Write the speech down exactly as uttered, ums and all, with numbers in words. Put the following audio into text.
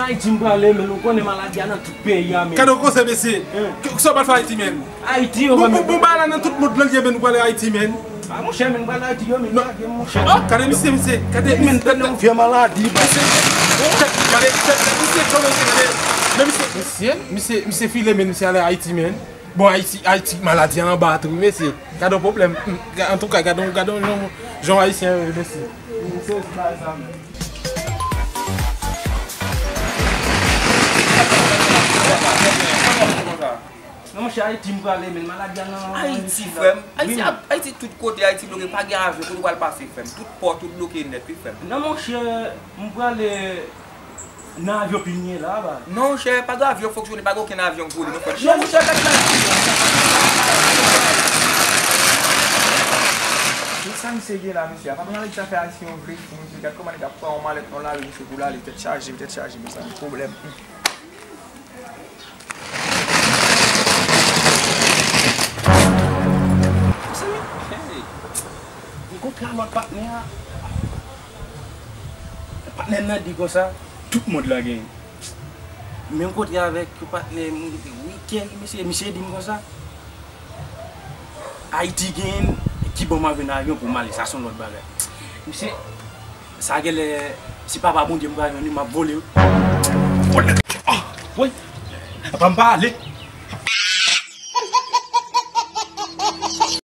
Ayiti m prale, men ou konnen maladi a nan tout peyi a, men. Gade w koze, mesye. Sa w pral fè Ayiti, men? Ayiti, yo, bon, men. Bon, bon, bagay la nan tout mond lan, li ye, men nou prale Ayiti, men. A, monchè, men m pral Ayiti, yo, men, non, gade, monchè. Oh, gade, misye, misye, gade, men, misye, gade yon vye maladi, ba. Misye, oh, gade, gade, misye, kòman misye, gade, men misye. Misye, misye, misye file, men misye ale Ayiti, men. Bon, Ayiti, Ayiti, maladi a anba tou, mesye. Gade yon pwoblèm. Hmm, ga-, antouka, gade yon, gade yon jan, jan Ayisyen yo ye, mesye. Se bagay sa menm. Non, monchè, Ayiti m prale, men maladi a nan Ayiti, frè m. Ayiti, wi, ap-, Ayiti tout kote, Ayiti bloke, pa gen avyon, kote w pral pase, frè m. Tout pò, tout bloke nèt, wi, frè m. Non, monchè, m prale nan avyon pil nye la, ba. Non, monchè, pa gen avyon fonksyone, pa gen okenn avyon k vole, non, frè m. Non, monchè, gad la. Sa misye gen la, mesye. Apa maladi sa fè Ayisyen yo vle fou, mesye. Gad kòman nèg ap pran yon malèt nan lari, misye, pou l ale, tèt chaje, tèt chaje, mezanmi, pwoblèm. Mezanmi, hey. M kontre a lòt patnè a. Patnè m nan di konsa, tout mond lan genyen. Men m kontre avèk yon patnè m rete wikèn, mesye, misye di m konsa, Ayiti genyen, ki ban m avyon nan avyon pou m ale, sa se yon lòt bagay. Misye, sa genlè, se papa Bondye m pral jwenn wi, m ap vole wi. Vole. Ah, wi. Apa m pa ale?